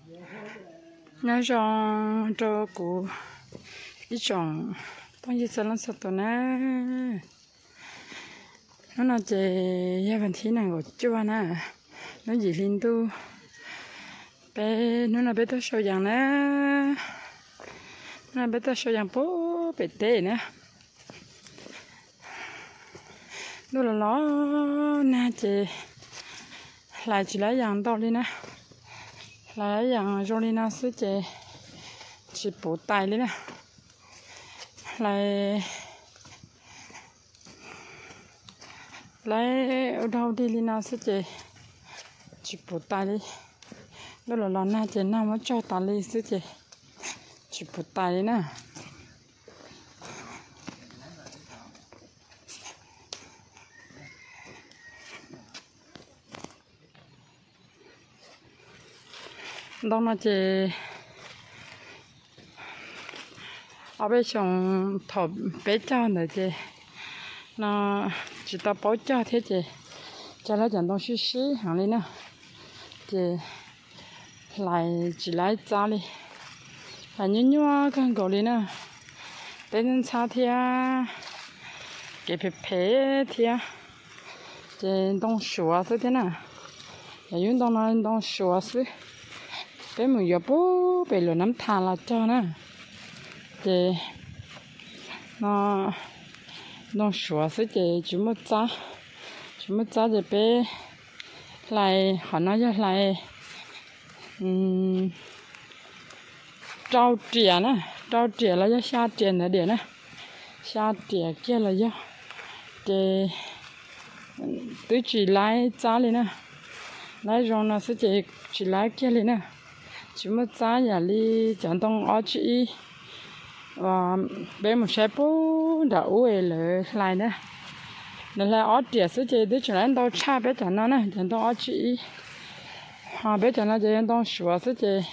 Nyob zoo rau kuv ib tsoom phooj ywg txhua leej txhua tus na. Hnub no ces yog vas thib nees nkaum cuaj na, hnub yim hli ntuj. Peb hnub no peb tuaj sau yees na, hnub no peb tuaj sau yees puag pem teb na. Ntuj los los nag ces hlais tsis laib yees ntau li na, hlais laib yees zoo li no xwb ces tsis puv tais li na, hlais laib ua dog dig li no xwb ces tsis puv tais li. Ntuj los los nag ces nag muab tsog tas li xwb ces tsis puv tais li na. Ntoo no ces ob peb xyoos thaum peb cog ntawd ces no tsis tau paub cog thiab ces cog lawm cov ntoo sib sib heev li na, ces hlais tsis laib txab li, hlais nyuaj nyuaj kawg nkaus li na. Teb ntxhab thiab, kev phem phem thiab, ces ntoo suav xwb thiab na. Yog yub ntoo no ntoo suav xwb. Peb mus yuav puag pem Luam Nab Thas los cog na, ces no ntoo suav xwb ces tsis muaj txab, tsis muaj txab ces peb hlais, qhov no yog hlais rau riam na, rau riam los yog xya riam ntawd diam na, xya riam kiag los yog, ces twb tsis laib txab li na, laib zoo no xwb ces tsis laib kiag li na, tsis muaj txab yam li cov ntoo ob tsib ib peb mus saib puag nram ub es lawv hlais na, lawv hlais ob riam xwb ces twb tseem laib ntau tshaj peb cov no na, cov ntoo ob tsib ib, ho peb cov no ces yog ntoo suav xwb ces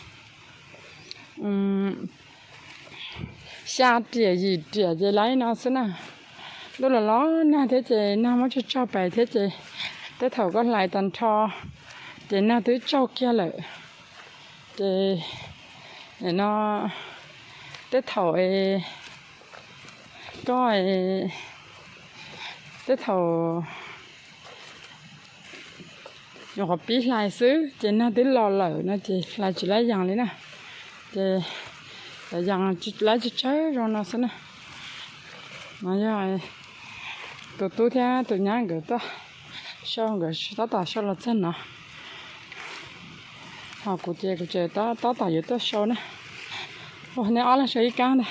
xya riam yim riam ces laib no xwb na. Ntuj los los nag thiab ces nag muab tsog tsog pais thiab ces tej thaum koj hlais tag nrho ces nag twb tsaug kiag lawm. Ces no tej thaum koj tej thaum nyuam qhuav pib hlais xwb ces nag twb los lawm no ces hlais tsis laib yees li na. Ces yees laib tsawg tsawg zoo no xwb na. No yog tus tub thiab tus nyab nkawd tuaj sau, nkawd tab tom sau los txog no, ho kuv ces kuv ces tab tom yuav tuaj sau na. Ua nej ob leeg sau ib kab ntag.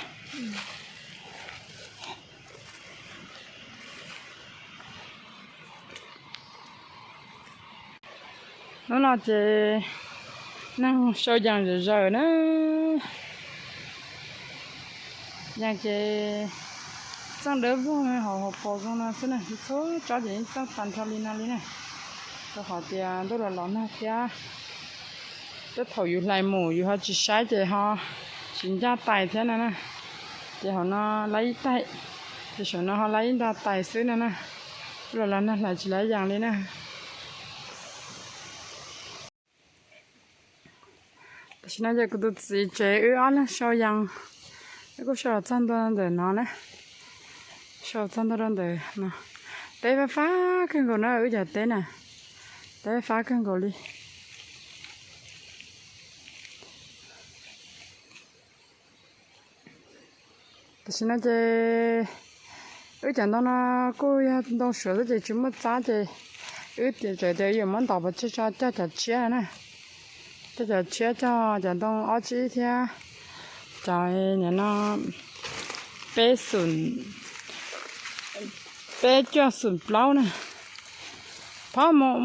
Hnub no ces neeg sau yees zom zaws na. Yees ces txeej dawb vog hauv hauv paus zoo no xwb na, txhua tsob ces yeej txeej tag nrho li no li na. Rau qhov tias ntuj los los nag thiab, tej thaum yus hlais mus yus ho tsis saib ces ho tsis ncaj tais thiab no na. Ces hauv no laib ib tais, ces saum no ho laib ib nta tais xwb no na. Ntuj los los nag hlais tsis laib yees li na. Tam sim no ces kuv tus txiv tsev wb ob leeg sau yees, wb kuj sau los txog ntua ntawm no na, sau txog ntua rau ntawm no. Teb fab fab kawg nkaus na, wb cov teb na, teb fab kawg nkaus li. Tam sim no ces wb cov ntoo no kuj yog ntoo suav xwb ces tsis muaj txab ces wb tseem tias yuav muab ntaus pov tseg tso cog cov tshiab na, cog cov tshiab, cog cov ntoo ob tsib thiab cov no peb xum, peb cuaj xum plaub na. Phauj, mus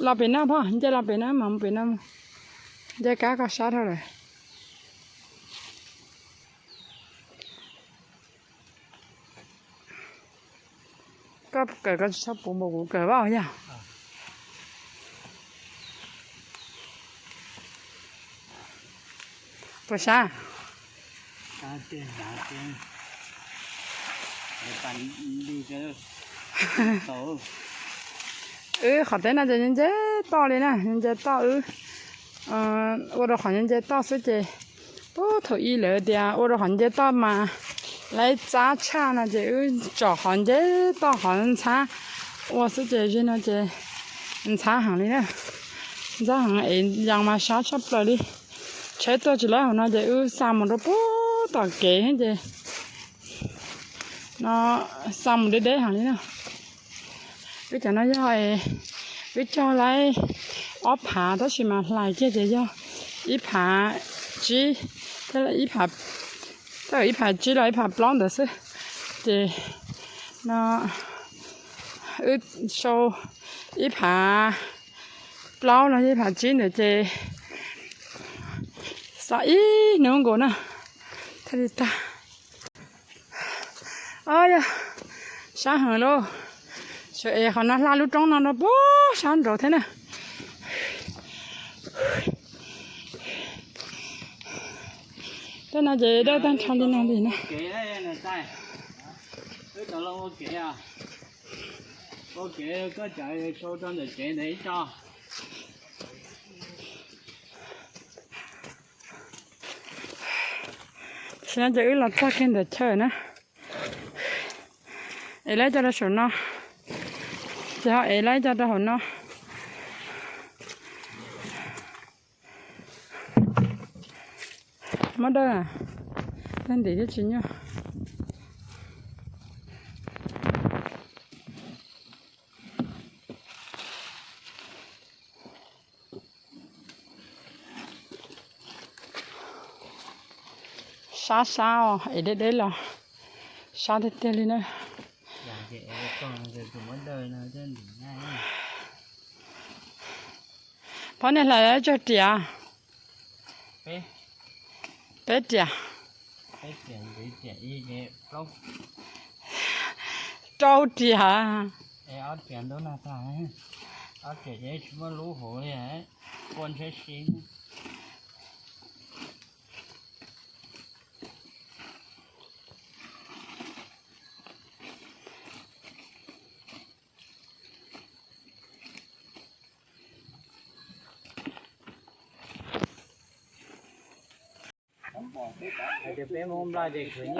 los pem no, phauj, nce los pem no, mas mus pem no mus, nce kab koj sab dhau lawm. Koj kawm koj tsis txhob puv npaum kuv kawm, vaj yog. Puas sab? Wb qhov teb no ces nce toj li na, nce toj wb ua rau qhov nce toj xwb ces, pub thaum ub lawv tias ua rau qhov nce toj mas lawv txab tshaj no ces wb tsom qhov nce toj qhov ntxhab ua xwb ces ze no ces ntxhab heev li na. Ntxhab heev es yas mas sab tshaj plaws li. Tsheb tuaj tsis laib hauv no ces wb xa mus rau pem tom kev ces no xa mus deb deb heev li na. Wb cov no yog wb cog laib ob phav tab sis mas hlais kiag ces yog ib phav tsib, ib phav, ib phav tsib los ib phav plaub ntawd xwb. Ces no wb sau ib phav plaub los ib phav tsib ntawd ces xa ib hnub nkaus na thiaj li tag. Au yog, sab heev lauj. Sawv es qhov no hla lub roob no rau pem sab nraud thiab na. Tej no ces dawb tag nrho li no li na. Tam sim no ces wb los txog kiag ntawm chaw na. Es laib cov rau saum no, ces ho es laib cov rau hauv no. Muab dawb, tag ntim thiab tsis nyuaj. Sab sab os, es deb deb los sab tiag tiag li na. Phov niag hlais tsawg riam? Peb riam. Rau riam.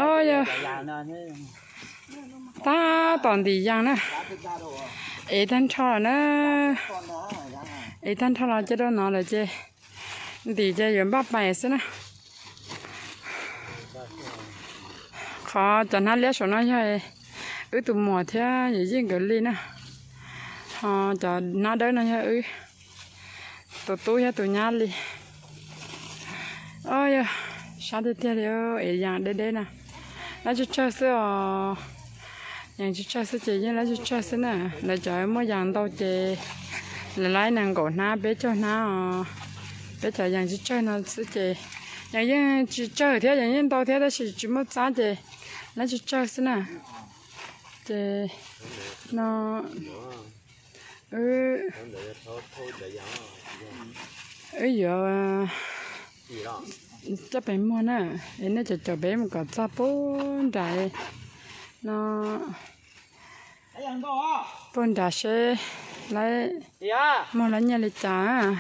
Au yog, tab tom ntim yas na. Ev tag nrho lawm na. Ev tag nrho los coj rau no lawm ces ntim ces yuav npaj pais xwb na. Qhov cov hnab liab saum no yog wb tus muam thiab yawm yij nkawd li na. Ho cov hnab dawb no yog wb tus tub thiab tus nyab li. Au yog, sab tiag tiag li, es yas deb deb na. Laib tsawg tsawg xwb os. Yas tsawg tsawg xwb ces yeej laib tsawg tsawg xwb na. Lawv cov muaj yas ntau ces lawv laib nees nkaum hnab peb caug hnab os. Peb cov yas tsawg tsawg no xwb ces yas yeej tsis tsawg thiab, yas yeej ntau thiab tab sis tsis muaj txab ces laib tsawg tsawg xwb na. Ces no wb, wb yuav coj pem muag na, es nej caum caum peb mus kom txog puag nram no, puag nram seb laib muag laib nyiaj li cas.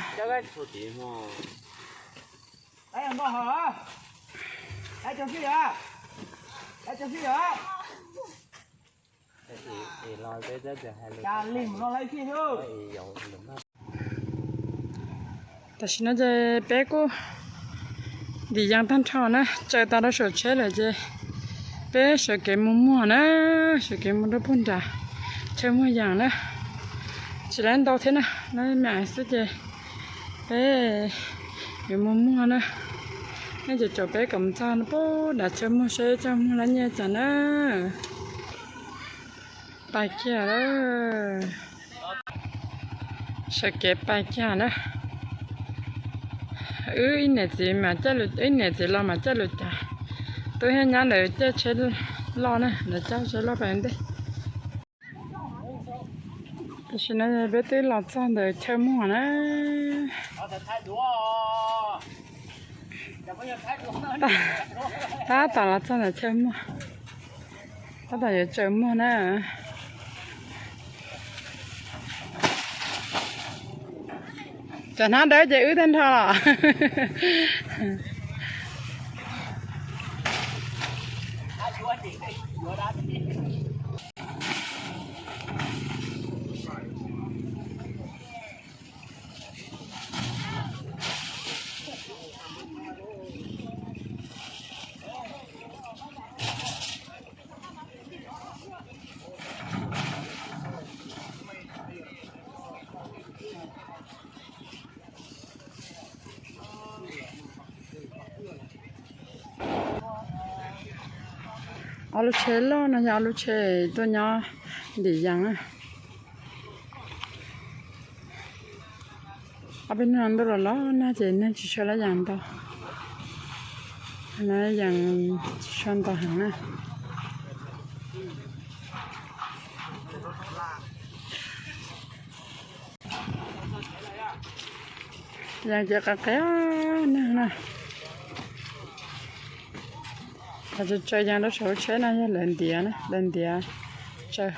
Tam sim no ces peb kuj ntim yas tag nrho na, tsaws tas rau saum tsheb lawm ces peb sawv kev mus muag na, sawv kev mus rau puag nram chaw muag yas na. Tsis laib ntau thiab na, laib me xwb ces peb yuav mus muag na. Nej caum caum peb kom mus txog puag nram chaw muag seb coj muag laib nyiaj cas na. Pais kiag lawm. Sawv kev pais kiag na. Wb ib niam txiv mas, ib niam txiv los mas caij lus cas, tub thiab nyab lawv caij tsheb loj na, lawv caij tsheb loj pais ntej. Tam sim no peb twb los txog ntawm chaw muag na. Tab tom los txog ntawm chaw muag, tab tom yuav tsaws muag na. Tsam hnab dawb ces wb tag nrho los. Ob lub tsheb loj no yog ob lub tsheb tuaj nyob ntim yas na. Ob peb hnub no ntuj los los nag ces neeg tsis tshua laj yas ntau. Laj yas tsis tshua ntau heev na. Yas ces qab qab neeg na. Qhov tsaws yas rau saum lub tsheb no yog lawv ntiav na, lawv ntiav tsaws.